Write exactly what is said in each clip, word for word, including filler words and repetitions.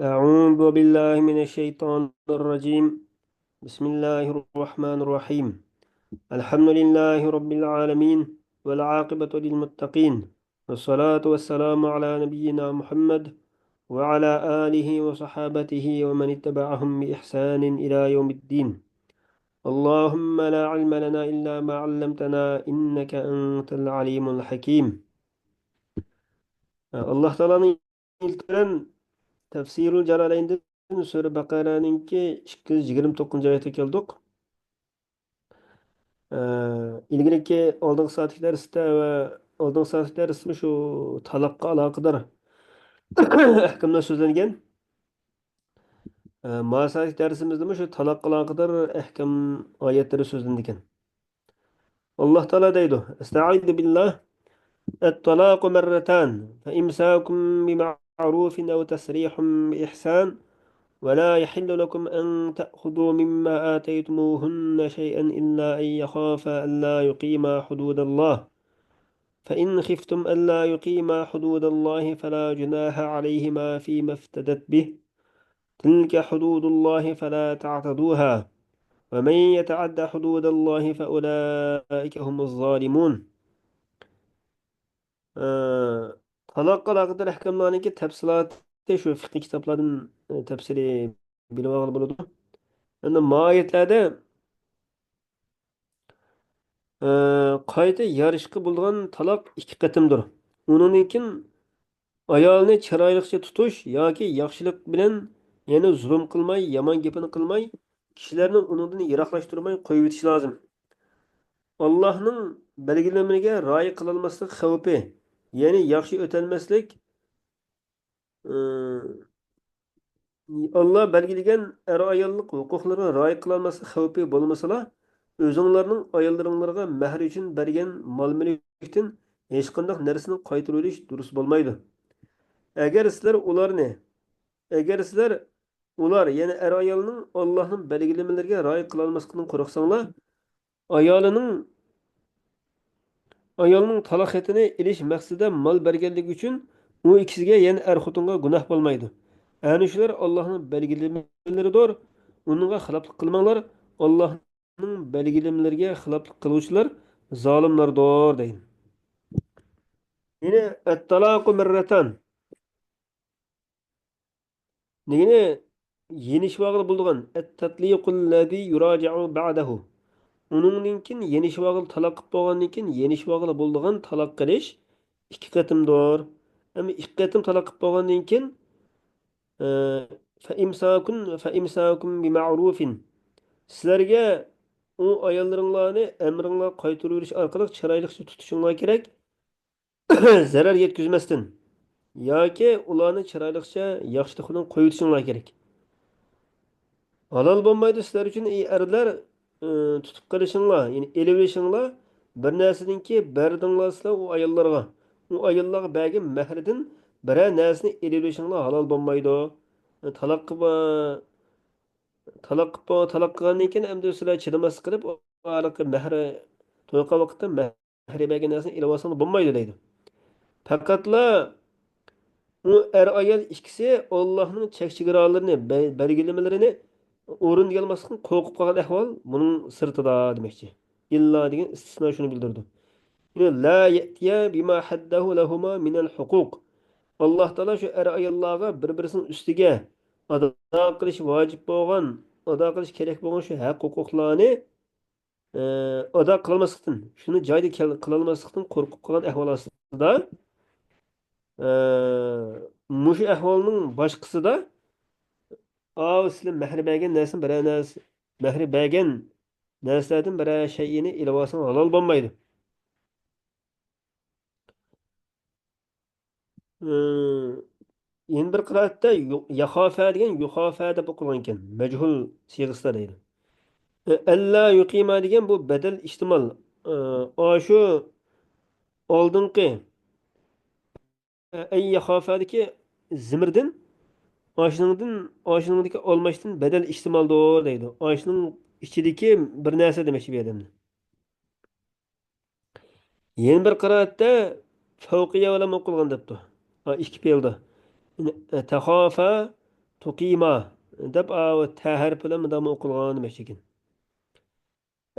أعوذ بالله من الشيطان الرجيم. بسم الله الرحمن الرحيم. الحمد لله رب العالمين، والعاقبة للمتقين، والصلاة والسلام على نبينا محمد وعلى آله وصحابته ومن اتبعهم بإحسان إلى يوم الدين. اللهم لا علم لنا إلا ما علمتنا إنك أنت العليم الحكيم. ئاللاھ تائالانىڭ ئىلكى بىلەن تەفسىرۇل جالالەيندىن سۈرە بەقەرەنىڭكى ئىككى يۈز يىگىرمە توققۇزىنچى ئايىتىگە كەلدۇق. ئە، ئىلگىرىكى ئالدىنقى سائەتلىك دەرستە ۋە ئالدىنقى سائەتلىك دەرستىمۇ شۇ تالاققا ئالاقىدار ئەھكاملار سۆزلەنگەن. ئە، ما سائەتلىك دەرسىمىزدىمۇ شۇ تالاققا ئالاقىدار ئەھكام ئايەتلىرى سۆزلىنىدىكەن. ئاللاھ تائالا دەيدۇ، أستعيذ بالله، الطلاق مرتان، فإمساك بمعروف أو تسريح بإحسان، ولا يحل لكم أن تأخذوا مما آتيتموهن شيئا إلا أن يخافا ألا يقيما حدود الله، فإن خفتم ألا يقيما حدود الله فلا جناح عليهما فيما افتدت به، تلك حدود الله فلا تعتدوها، ومن يتعد حدود الله فأولئك هم الظالمون. ئە، تالاققا ئالاقىدار ئەھكاملارنىڭكى تەپسىلاتى شۇ فىقھىي كىتابلاردىن، ئە، تەپسىلىي بىلىۋالغىلى بولىدۇ. ئەمدى ما ئايەتلەردە، ئە، قايتا يارىشقا بولىدىغان تالاق ئىككى قېتىمدۇر. ئۇنىڭدىن كېيىن ئايالنى چىرايلىقچە تۇتۇش ياكى ياخشىلىق بىلەن، يەنى زۇلۇم قىلماي، يامان گېپىنى قىلماي، كىشىلەرنى ئۇنىڭدىن يىراقلاشتۇرماي قويۇۋېتىش لازىم. ئاللاھنىڭ بەلگىلىمىلىرىگە رىئايە قىلالماسلىق خەۋپى، يەنى ياخشى ئۆتەلمەسلىك، ئى، ئاللا بەلگىلىگەن ئەر-ئاياللىق ھوقۇقلىرىغا رىئايە قىلالماسلىق خەۋپى بولمىسىلا، ئۆزۈڭلارنىڭ ئاياللىرىڭلارغا مەھرى ئۈچۈن بەرگەن مال-مۈلۈكتىن ھېچقانداق نەرسىنى قايتۇرۇۋېلىش دۇرۇس بولمايدۇ. ئەگەر سىلەر ئۇلارنى، ئەگەر سىلەر ئۇلار، يەنى ئەر-ئايالنىڭ ئاللاھنىڭ بەلگىلىمىلىرىگە رىئايە قىلالماسلىقىدىن قورقساڭلار، ئايالىنىڭ، ئايالنىڭ تالاق خېتىنى ئېلىش مەقسىتىدە مال بەرگەنلىكى ئۈچۈن ئۇ ئىككىسىگە، يەنى ئەر-خوتۇنغا گۇناھ بولمايدۇ. ئەنە شۇلار ئاللاھنىڭ بەلگىلىمىلىرىدۇر، ئۇنىڭغا خىلاپلىق قىلماڭلار، ئاللاھنىڭ بەلگىلىمىلىرىگە خىلاپلىق قىلغۇچىلار زالىملاردۇر، دەيدۇ. يەنى، الطلاق مرتان دېگىنى يېنىشىۋالغىلى بولىدىغان، التطليق الذي يراجع بعده. ئۇنىڭدىن كېيىن يېنىشىۋالغىلى، تالاق قىلىپ بولغاندىن كېيىن يېنىشىۋالغىلى بولىدىغان تالاق قىلىش ئىككى قېتىمدۇر. ئەمما ئىككى قېتىم تالاق قىلىپ بولغاندىن كېيىن، ئە، فإمساك، فإمساك بمعروف. سىلەرگە ئۇ ئاياللىرىڭلارنى ئەمرىڭلار قايتۇرۇۋېلىش ئارقىلىق چىرايلىقچە تۇتۇشۇڭلار كېرەك. زەرەر يەتكۈزمەستىن ياكى ئۇلارنى چىرايلىقچە ياخشىلىق بىلەن قويۇۋېتىشىڭلار كېرەك. ھالال بولمايدۇ سىلەر ئۈچۈن، ئەي ئەرلەر، ئى، تۇتۇپ قېلىشىڭلار، يەنى ئېلىۋېلىشىڭلار، بىر نەرسىدىنكى بەردىڭلار سىلەر ئۇ ئاياللارغا، ئۇ ئاياللارغا بەرگەن مەھرىدىن بىرەر نەرسىنى ئېلىۋېلىشىڭلار ھالال بولمايدۇ. تالاق قىلىپ، تالاق قىلىپ، تالاق قىلغاندىن كېيىن ئەمدى سىلەر چىدىماسلىق قىلىپ، ھېلىقى مەھرى، توي قىلغان ۋاقىتتا مەھرى بەرگەن نەرسىنى ئېلىۋالساڭلار بولمايدۇ دەيدۇ. پەقەتلا ئۇ ئەر-ئايال ئىككىسى ئاللاھنىڭ چەك-چېگرالىرىنى، بە-، بەلگىلىمىلىرىنى ئورۇندىيالماسلىقتىن قورقۇپ قالغان ئەھۋال بۇنىڭ سىرتىدا دېمەكچى. ئىللا دېگەن ئىستىسنا شۇنى بىلدۈرىدۇ. يەنى لا يەتىيا بىما ھەددەھۇ لەھۇما مىنەل ھۇقۇق. ئاللاھ تائالا شۇ ئەر-ئاياللارغا بىر-بىرسىنىڭ ئۈستىگە ئادا قىلىش ۋاجىپ بولغان، ئادا قىلىش كېرەك بولغان شۇ ھەق-ھوقۇقلارنى ئى، ئادا قىلالماسلىقتىن، شۇنى جايىدا كەل-، قىلالماسلىقتىن قورقۇپ قالغان ئەھۋال ئاستىدا، ئى، مۇشۇ ئەھۋالنىڭ باشقىسىدا، ئاۋۇ سىلەر مەھرى بەرگەن نەرسىنى بىرەر نەرسە، مەھرى بەرگەن نەرسىلەردىن بىرەر شەيئىنى ئېلىۋالساڭ ھالال بولمايدۇ. ئى، يەنە بىر قىرائەتتە يۇ-، يەخافە دېگەن يۇخافە دەپ ئوقۇلغان ئىكەن. مەجھۇل سىيغىسىدا دەيدۇ. ئى، ئەللا يۇقىما دېگەن بۇ بەدەل ئىھتىمال. ئى، ئاشۇ ئالدىنقى، ئى، ئەن يەخافەدىكى زىمىردىن، ئاشۇنىڭدىن، ئاشۇنىڭدىكى ئالماشتىن بەدەل ئىھتىمالدۇر دەيدۇ. ئاشۇنىڭ ئىچىدىكى بىر نەرسە دېمەكچى بۇ يەردە. يەنە بىر قىرائەتتە فەۋقىيە بىلەن ئوقۇلغان دەپتۇ. ھا، ئىككى پېئىلدا. يەنى، ئە، تەخافا، تقيما دەپ، ئا، تە ھەرپى بىلەن مۇنداقمۇ ئوقۇلغان دېمەكچىكەن.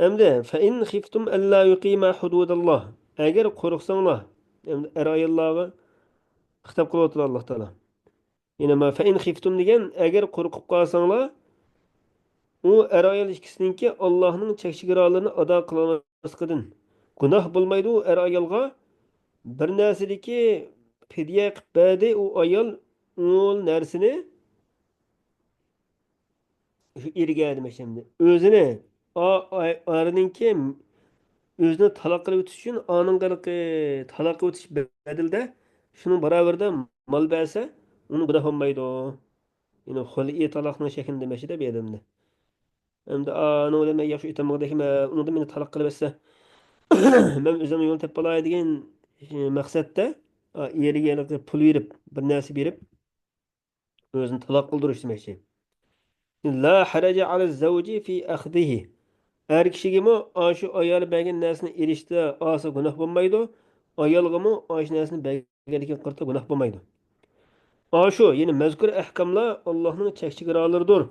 ئەمدى، فإن خفتم ألا يقيما حدود الله، ئەگەر قورقساڭلار، ئەمدى ئەر-ئاياللارغا خىتاب قىلىۋاتىدۇ ئاللاھ تائالا. يەنە ما، فإن خفتم دېگەن، ئەگەر قورقۇپ قالساڭلار، ئۇ ئەر-ئايال ئىككىسىنىڭكى ئاللاھنىڭ چەك-چېگرالىرىنى ئادا قىلالماسلىقىدىن گۇناھ بولمايدۇ ئەر-ئايالغا. بىر نەرسىدىكى پىدىيە قىلىپ بەردى ئۇ ئايال، ئۇ نەرسىنى شۇ ئېرىگە دېمەكچى ئەمدى. ئۆزىنى، ئا-، ئا-، ئارىنىڭكى ئۆزىنى تالاق قىلىۋېتىش ئۈچۈن ئانىڭغا ھېلىقى تالاق قىلىۋېتىش بەدىلىدە شۇنىڭ باراۋىرىدە مال بەرسە، ئۇنىڭ گۇناھ بولمايدۇ. يەنى خۇلئى تالاقنىڭ شەكلىدە دېمەكچىدە بۇ يەردە ئەمدى. ئەمدى ئانىڭ بىلەن مەن ياخشى ئۆتەلمىگەندەكمەن، ئۇنىڭدىن مېنى تالاق قىلىۋەتسە، مەن ئۆزۈمنىڭ يولىنى تېپىپ ئالاي دېگەن مەقسەتتە، ئا، ئېرىگە ھېلىقى پۇل بېرىپ، بىر نەرسە بېرىپ، ئۆزىنى تالاق قىلدۇرۇش دېمەكچى. لا حرج على الزوج في أخذه. ئەر كىشىگىمۇ ئاشۇ ئايالى بەرگەن نەرسىنى ئېلىشتا ئاسا گۇناھ بولمايدۇ. ئايالغىمۇ ئاشۇ نەرسىنى بەرگەنلىكىگە قارىتا گۇناھ بولمايدۇ. ئاشۇ، يەنى مەزكۇر ئەھكاملار ئاللاھنىڭ چەك-چېگرالىرىدۇر.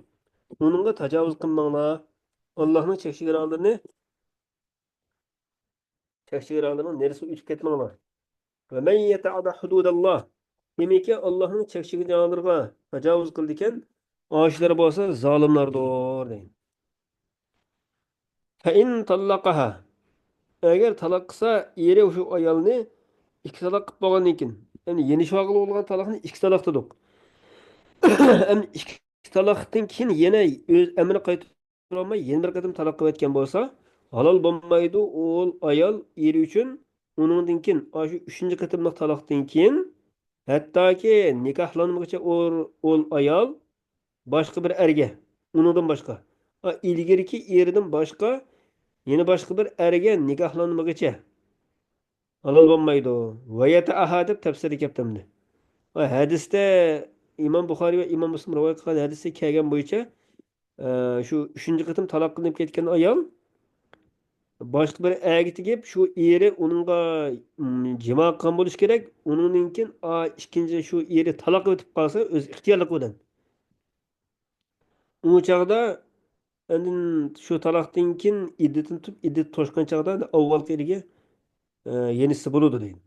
ئۇنىڭغا تاجاۋۇز قىلماڭلار. ئاللاھنىڭ چەك-چېگرالىرىنى چەك-چېگرالىرىنىڭ نېرىسىغا ئۆتۈپ كەتمەڭلار. ومن يتعد حدود الله. كىمكى ئاللاھنىڭ چەك-چېگرالىرىغا تاجاۋۇز قىلىدىكەن، ئاشۇلار بولسا زالىملاردۇر، دەيدۇ. فإن طلقها. ئەگەر تالاق قىلسا، ئېرى شۇ ئايالنى ئىككى تالاق قىلىپ بولغاندىن كېيىن، يەنى يېنىشىۋالغىلى بولغان تالاقنى ئىككى تالاق دېدۇق. ئەمدى ئىككى تالاقتىن كېيىن يەنە ئۆز ئەمرى قايتۇرۇپ تۇرالماي يەنە بىر قېتىم تالاق قىلىۋەتكەن بولسا، ھالال بولمايدۇ ئۇ ئايال ئېرى ئۈچۈن. ئۇنىڭدىن كېيىن، ئاشۇ ئۈچىنچى قېتىملىق تالاقتىن كېيىن، ھەتتاكى نىكاھلانمىغۇچە ئۇ، ئۇ ئايال باشقا بىر ئەرگە، ئۇنىڭدىن باشقا، ئا، ئىلگىرىكى ئېرىدىن باشقا، يەنە باشقا بىر ئەرگە نىكاھلانمىغۇچە ھالال بولمايدۇ. ۋەيەتەئەھا دەپ تەپسىرى كەپتۇ ئەمدى. ۋە ھەدىستە ئىمام بۇخارى ۋە ئىمام مۇسلىم رىۋايەت قىلغان ھەدىستە كەلگەن بويىچە، ئە، شۇ ئۈچىنچى قېتىم تالاق قىلىنىپ كەتكەن ئايال باشقا بىر ئەرگە تېگىپ، شۇ ئېرى ئۇنىڭغا، م، جىما قىلغان بولۇشى كېرەك. ئۇنىڭدىن كېيىن، ئا، ئىككىنچى شۇ ئېرى تالاق ئېتىپ قالسا، ئۆز ئىختىيارلىقى بىلەن. ئۇ چاغدا ئاندىن شۇ تالاقتىن كېيىن ئىددىتىنى تۇتۇپ، ئىددىتى توشقان چاغدا ئاۋۋالقى ئېرىگە، ئە، يېنىشسا بولىدۇ دەيدۇ.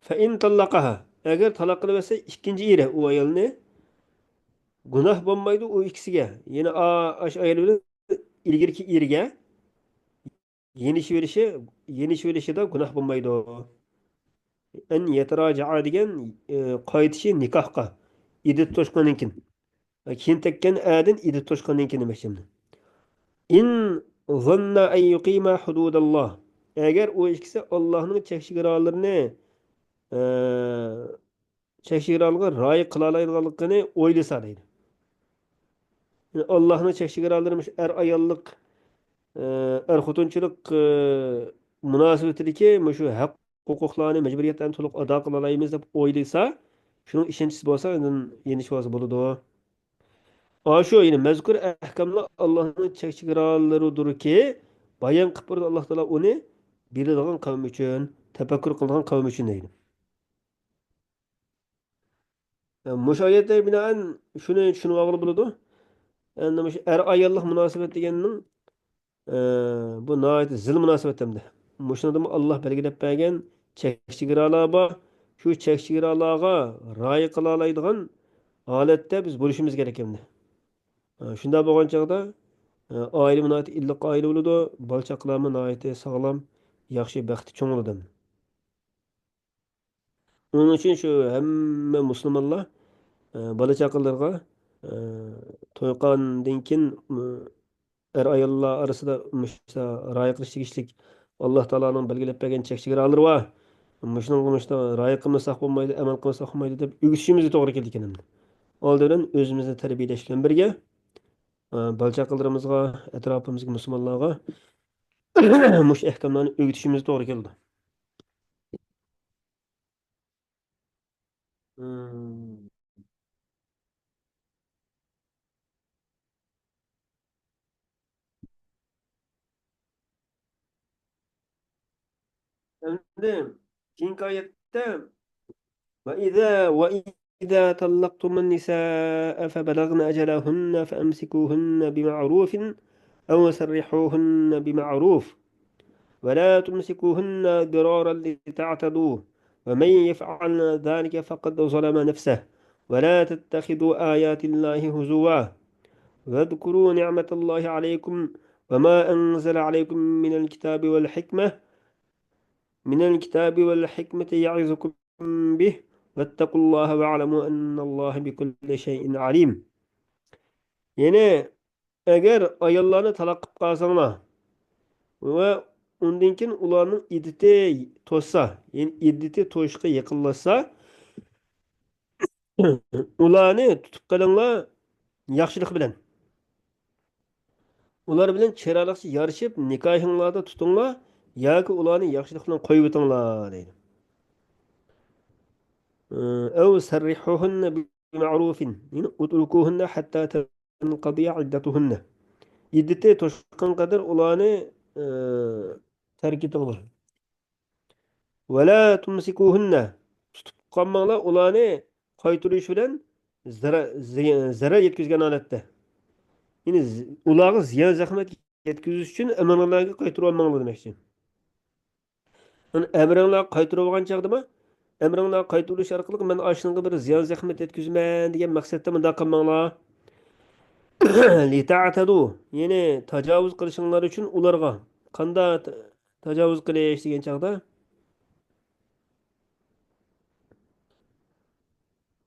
فإن طلقها، ئەگەر تالاق قىلىۋەتسە ئىككىنچى ئېرى ئۇ ئايالنى، گۇناھ بولمايدۇ ئۇ ئىككىسىگە. يەنى ئا-، ئاشۇ ئايال بىلەن ئىلگىرىكى ئېرىگە يېنىشىۋېلىشى، يېنىشىۋېلىشىدا گۇناھ بولمايدۇ. ئەن يەتىراجەئا دېگەن، ئى، قايتىشى نىكاھقا، ئىددىتى توشقاندىن كېيىن. كېيىن تەگكەن ئەدىن ئىددىتى توشقاندىن كېيىن دېمەكچى. ئىن ظەننا ئەن يۇقىما ھۇدۇداللا. ئەگەر ئۇ ئىككىسى ئاللاھنىڭ چەك-چېگرالىرىنى، ئە، چەك-چېگرالىرىغا رىئايە قىلالايدىغانلىقىنى ئويلىسا دەيدۇ. يەنى ئاللاھنىڭ چەك-چېگرالىرى مۇشۇ ئەر-ئاياللىق، ئە، ئەر-خوتۇنچىلىق، ئە، مۇناسىۋىتىدىكى مۇشۇ ھەق-ھوقۇقلارنى، مەجبۇرىيەتلەرنى تولۇق ئادا قىلالايمىز دەپ ئويلىسا، شۇنىڭ ئىشەنچىسى بولسا، ئاندىن يېنىشىۋالسا بولىدۇ. ئاشۇ، يەنى مەزكۇر ئەھكاملار ئاللاھنىڭ چەك-چېگرالىرىدۇركى، بايان قىلىپ بېرىدۇ ئاللاھ تائالا ئۇنى بىلىدىغان قەۋم ئۈچۈن، تەپەككۇر قىلىدىغان قەۋم ئۈچۈن دەيدۇ. مۇشۇ ئايەتلەرگە بىنائەن شۇنى چۈشىنىۋالغىلى بولىدۇ. ئەمدى مۇشۇ ئەر-ئاياللىق مۇناسىۋەت دېگەننىڭ، ئە، بۇ ناھايىتى زىل مۇناسىۋەت ئەمدى. مۇشۇنىڭدىمۇ ئاللاھ بەلگىلەپ بەرگەن چەك-چېگرالار بار. شۇ چەك-چېگرالارغا رىئايە قىلالايدىغان ھالەتتە بىز بولۇشىمىز كېرەك ئەمدى. ئە، شۇنداق بولغان چاغدا، ئە، ئائىلە ناھايىتى ئىللىق ئائىلە بولىدۇ. بالا-چاقىلارمۇ ناھايىتى ساغلام، ياخشى، بەختى چوڭ بولىدۇ ئەمدى. ئۇنىڭ ئۈچۈن شۇ ھەممە مۇسۇلمانلار، ئە، بالا-چاقىلىرىغا، ئە، توي قىلغاندىن كېيىن، ئە، ئەر-ئاياللار ئارىسىدا مۇشۇ رىئايە قىلىش تېگىشلىك ئاللاھ تائالانىڭ بەلگىلەپ بەرگەن چەك-چېگرالىرى بار. مۇشۇنىڭغا مۇشۇنداق رىئايە قىلمىساق بولمايدۇ، ئەمەل قىلمىساق بولمايدۇ دەپ ئۆگىتىشىمىزگە توغرا كېلىدىكەن ئەمدى. ئالدى بىلەن ئۆزىمىزنى تەربىيەلەش بىلەن بىرگە، ئە، بالا-چاقىلىرىمىزغا، ئەتراپىمىزدىكى مۇسۇلمانلارغا مۇشۇ ئەھكاملارنى ئۆگىتىشىمىز توغرا كېلىدۇ. مم. ئەمدى كېيىنكى ئايەتتە، وإذا، وإن وإذا طلقتم النساء فبلغن أجلهن فأمسكوهن بمعروف أو سرحوهن بمعروف ولا تمسكوهن ضرارا لتعتدوا ومن يفعل ذلك فقد ظلم نفسه ولا تتخذوا آيات الله هزوا واذكروا نعمة الله عليكم وما أنزل عليكم من الكتاب والحكمة من الكتاب والحكمة يعظكم به واتقوا الله واعلموا أن الله بكل شيء عليم. يەنى ئەگەر ئاياللارنى تالاق قىلىپ قالساڭلار ۋە ئۇندىن كېيىن ئۇلارنىڭ ئىددىتى توشسا، يەنى ئىددىتى توشۇشقا يېقىنلاشسا، ئۇلارنى تۇتۇپ قېلىڭلار ياخشىلىق بىلەن. ئۇلار بىلەن چىرايلىقچە يارىشىپ، نىكاھىڭلاردا تۇتۇڭلار ياكى ئۇلارنى ياخشىلىق بىلەن قويۇۋېتىڭلار، دەيدۇ. ئەو سەررىھۇھۇننە بىمەئرۇفىن، يەنى ئۇترۇكۇھۇننە ھەتتا تەنقەزىيە ئىددەتۇھۇننە. ئىددىتى توشقان قەدەر ئۇلارنى، ئە، تەرك ئېتىڭلار. ۋەلا تۇمسىكۇھۇننە، تۇتۇپ قالماڭلار ئۇلارنى قايتۇرۇش بىلەن زەرە-، زىي-، زەرەر يەتكۈزگەن ھالەتتە. يەنى ز-، ئۇلارغا زىيان زەخمەت يەتكۈزۈش ئۈچۈن ئەمرىڭلارغا قايتۇرۇۋالماڭلار دېمەكچى. يەنى ئەمرىڭلارغا قايتۇرۇۋالغان چاغدىمۇ، ئەمرىڭلارغا قايتۇرۇش ئارقىلىق مەن ئاشۇنىڭغا بىر زىيان زەخمەت يەتكۈزىمەن دېگەن مەقسەتتە مۇنداق قىلماڭلار. لىتەئتەدۇ، يەنى تاجاۋۇز قىلىشىڭلار ئۈچۈن ئۇلارغا. قانداق ت-، تاجاۋۇز قىلىش دېگەن چاغدا،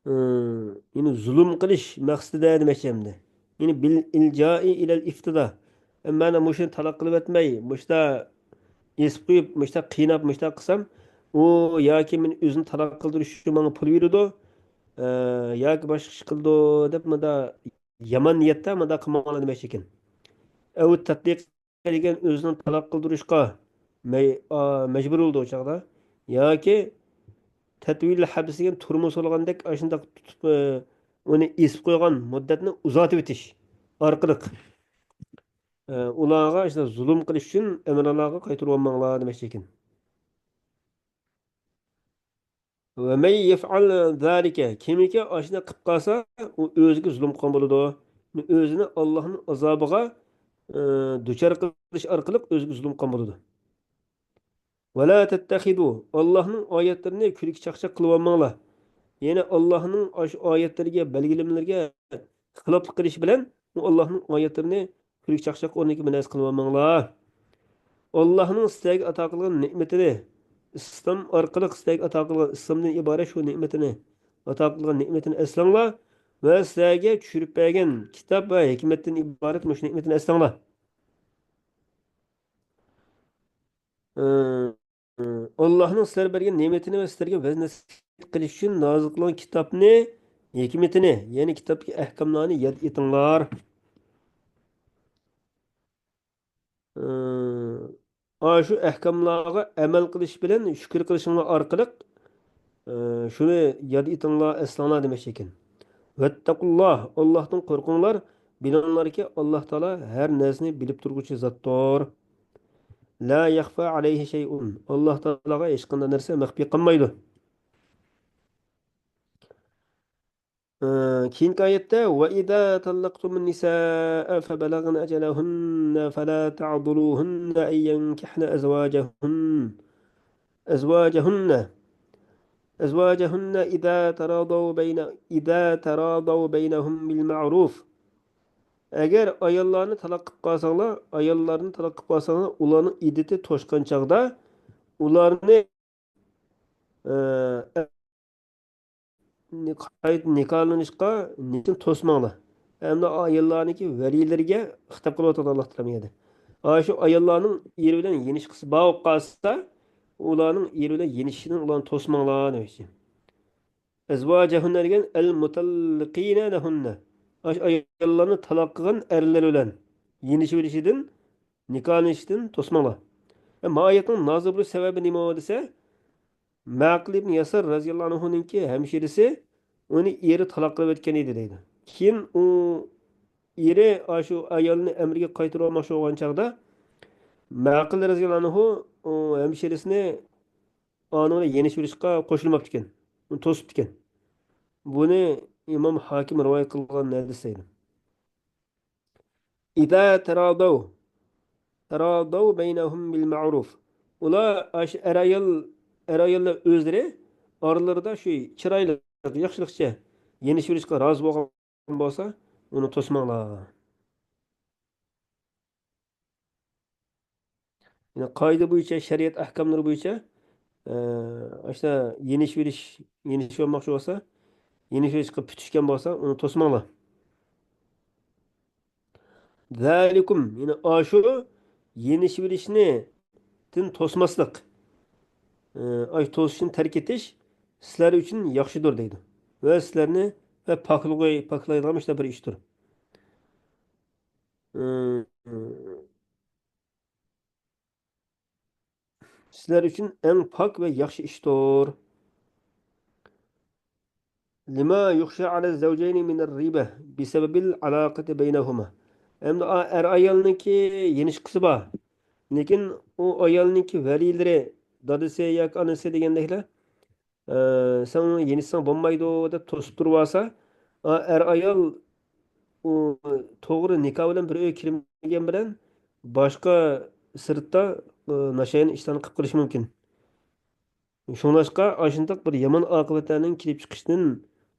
ئى، يەنى زۇلۇم قىلىش مەقسىتىدە دېمەكچى ئەمدى. يەنى بىل ئىلجائى ئىلەل ئىفتىدا. مانا مۇشۇنى تالاق قىلىۋەتمەي، مۇشتا ئېسىپ قويۇپ، مۇشتا قىيناپ، مۇشتا قىلسام، ئۇ ياكى مېنى ئۆزىنى تالاق قىلدۇرۇش ئۈچۈن ماڭا پۇل بېرىدۇ، ئە، ياكى باشقا ئىش قىلىدۇ دەپ مۇندا يامان نىيەتتە مۇنداق قىلماڭلار دېمەكچى ئىكەن. ئەۋ تەتلىق دېگەن ئۆزىنى تالاق قىلدۇرۇشقا مەي-، ئا، مەجبۇر بولىدۇ ئۇ چاغدا. ياكى تەتۋىل ھەبس دېگەن تۈرمە سولىغاندەك ئاشۇنداق تۇتۇپ، ئە، ئۇنى ئېسىپ قويغان مۇددەتنى ئۇزارتىۋېتىش ئارقىلىق، ئە، ئۇلارغا ئاشۇنداق زۇلۇم قىلىش ئۈچۈن ئەمرىڭلارغا قايتۇرۇۋالماڭلار دېمەكچى ئىكەن. ۋە مەن يەفئەل زالىكە، كىمكى ئاشۇنداق قىلىپ قالسا، ئۇ ئۆزىگە زۇلۇم قىلغان بولىدۇ. ئۆزىنى ئاللاھنىڭ ئازابىغا، ئى، دۇچار قىلىش ئارقىلىق ئۆزىگە زۇلۇم قىلغان بولىدۇ. ۋەلا تەتتەخىدۇ، ئاللاھنىڭ ئايەتلىرىنى كۈلكە چاقچاق قىلىۋالماڭلار. يەنى ئاللاھنىڭ ئاشۇ ئايەتلىرىگە، بەلگىلىمىلىرىگە خىلاپلىق قىلىش بىلەن ئۇ ئاللاھنىڭ ئايەتلىرىنى كۈلكە چاقچاق ئورنىدىكى بىر نەرسە قىلىۋالماڭلار. ئاللاھنىڭ سىلەرگە ئاتا قىلغان نېمىتىنى، ئىسلام ئارقىلىق سىلەرگە ئاتا قىلغان، ئىسلامدىن ئىبارەت شۇ نېمىتىنى، ئاتا قىلغان نېمىتىنى ئەسلەڭلار ۋە سىلەرگە چۈشۈرۈپ بەرگەن كىتاب ۋە ھېكمەتتىن ئىبارەت مۇشۇ نېمىتىنى ئەسلەڭلار. ئى، ئاللاھنىڭ سىلەرگە بەرگەن نېمىتىنى ۋە سىلەرگە ۋەز نەسىھەت قىلىش ئۈچۈن نازىل قىلغان كىتابنى، ھېكمىتىنى، يەنى كىتابتىكى ئەھكاملارنى ياد ئېتىڭلار. ئى، ئاشۇ ئەھكاملارغا ئەمەل قىلىش بىلەن شۈكۈر قىلىشىڭلار ئارقىلىق، ئى، شۇنى ياد ئېتىڭلار، ئەسلەڭلار دېمەكچى ئىكەن. ۋەتتەقۇللاھ، ئاللاھتىن قورقۇڭلار، بىلىڭلاركى، ئاللاھ تائالا ھەر نەرسىنى بىلىپ تۇرغۇچى زاتتۇر. لا يەخفا ئەلەيھى شەيئۇن، ئاللاھ تائالاغا ھېچقانداق نەرسە مەخپىي قالمايدۇ. ئى، كېيىنكى ئايەتتە، وإذا طلقتم النساء فبلغن أجلهن فلا تعضلوهن أن ينكحن أزواجهن، أزواجهن، أزواجهن إذا تراضوا بين، إذا تراضوا بينهم بالمعروف. ئەگەر ئاياللارنى تالاق قىلىپ قالساڭلار، ئاياللارنى تالاق قىلىپ قالساڭلار، ئۇلارنىڭ ئىددىتى توشقان چاغدا ئۇلارنى، ئى، قايتا نىكاھلىنىشقا نىيىتىنى توسماڭلار. ئەمدى ئاياللارنىڭكى ۋەلىيلىرىگە خىتاب قىلىۋاتىدۇ ئاللاھ تائالا بۇ يەردە. ئاشۇ ئاياللارنىڭ ئېرى بىلەن يېنىشقۇسى بار بولۇپ قالسا، ئۇلارنىڭ ئېرى بىلەن يېنىشىشىدىن ئۇلارنى توسماڭلار دېمەكچى. ئەزۋاجەھۇننە دېگەن ئەل مۇتەللىقىنە لەھۇننە. ئاشۇ ئاياللارنى تالاق قىلغان ئەرلەر بىلەن يېنىشىۋېلىشىدىن، نىكاھلىنىشىدىن توسماڭلار. ئە، ما ئايەتنىڭ نازىل بولۇش سەۋەبى نېمە دېسە، مەقىل ئىبن ياسار رەزىياللاھۇ ئەنھۇنىڭكى ھەمشىرىسى ئۇنى ئېرى تالاق قىلىپ ئۆتكەن ئىدى دەيدۇ. كېيىن ئۇ ئېرى ئاشۇ ئايالنى ئەمرىگە قايتۇرۇۋالماقچى بولغان چاغدا، مەقىل رەزىياللاھۇ ئەنھۇ ئۇ ھەمشىرىسىنى ئانىڭ بىلەن يېنىشىۋېلىشقا قوشۇلماپتىكەن. ئۇنى توسۇپتىكەن. بۇنى ئىمام ھاكىم رىۋايەت قىلغان ھەدىس دەيدۇ. إذا تراضوا تراضوا بينهم بالمعروف. ئۇلار ئاشۇ ئەر-ئايال، ئەر-ئاياللار ئۆزلىرى ئارىلىرىدا شۇ چىرايلىق، ياخشىلىقچە يېنىشىۋېلىشقا رازى بولغان بولسا، ئۇنى توسماڭلار. يەنى قائىدە بويىچە، شەرىئەت ئەھكاملىرى بويىچە، ئە، ئاشۇنداق يېنىشىۋېلىش، يېنىشىۋالماقچى بولسا، يېنىشىۋېلىشقا پۈتۈشكەن بولسا، ئۇنى توسماڭلار. ذلكم، يەنى ئاشۇ يېنىشىۋېلىشنى دىن توسماسلىق، ئە، ئاي توسۇشنى تەرك ئېتىش سىلەر ئۈچۈن ياخشىدۇر دەيدۇ. ۋە سىلەرنى ۋە پاكلىقى، پاكلايدىغان مۇشۇنداق بىر ئىشتۇر. ئە، سىلەر ئۈچۈن ئەڭ پاك ۋە ياخشى ئىشتۇر. لما يخشى على الزوجين من الريبة بسبب العلاقة بينهما. ئەمدى ئا-، ئەر-ئايالنىڭكى يېنىشقۇسى بار. لېكىن ئۇ ئايالنىڭكى ۋەلىيلىرى، دادىسى ياكى ئانىسى دېگەندەكلەر، ئە، سەن يېنىشساڭ بولمايدۇ دەپ توسۇپ تۇرۇۋالسا، ئا، ئەر-ئايال ئۇ توغرا نىكاھ بىلەن بىر ئۆيگە كىرمىگەن بىلەن باشقا سىرتتا، ئە، ناشايان ئىشلارنى قىلىپ قېلىشى مۇمكىن. شۇڭلاشقا ئاشۇنداق بىر يامان ئاقىۋەتلەرنىڭ كېلىپ چىقىشىدىن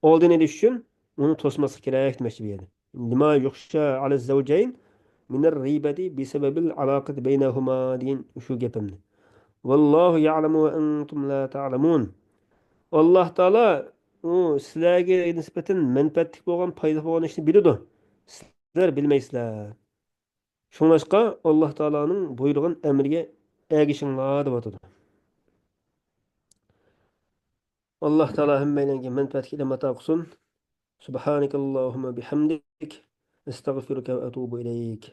ئالدىنى ئېلىش ئۈچۈن ئۇنى توسماسلىق كېرەك دېمەكچى بۇ يەردە. لما يخشى على الزوجين من الريبة بسبب العلاقة بينهما دېگەن شۇ گېپىمنى. والله يعلم وأنتم لا تعلمون. ئاللاھ تائالا ئۇ سىلەرگە نىسبەتەن مەنپەئەتلىك بولغان، پايدا بولغان ئىشنى بىلىدۇ. سىلەر بىلمەيسىلەر. شۇڭلاشقا ئاللاھ تائالانىڭ بۇيرۇغان ئەمرىگە ئەگىشىڭلار دەۋاتىدۇ. ئاللاھ تائالا ھەممەيلەنگە مەنپەئەتلىك ئىلىم ئاتا قىلسۇن. سبحانك اللهم بحمدك، أستغفرك وأتوب إليك.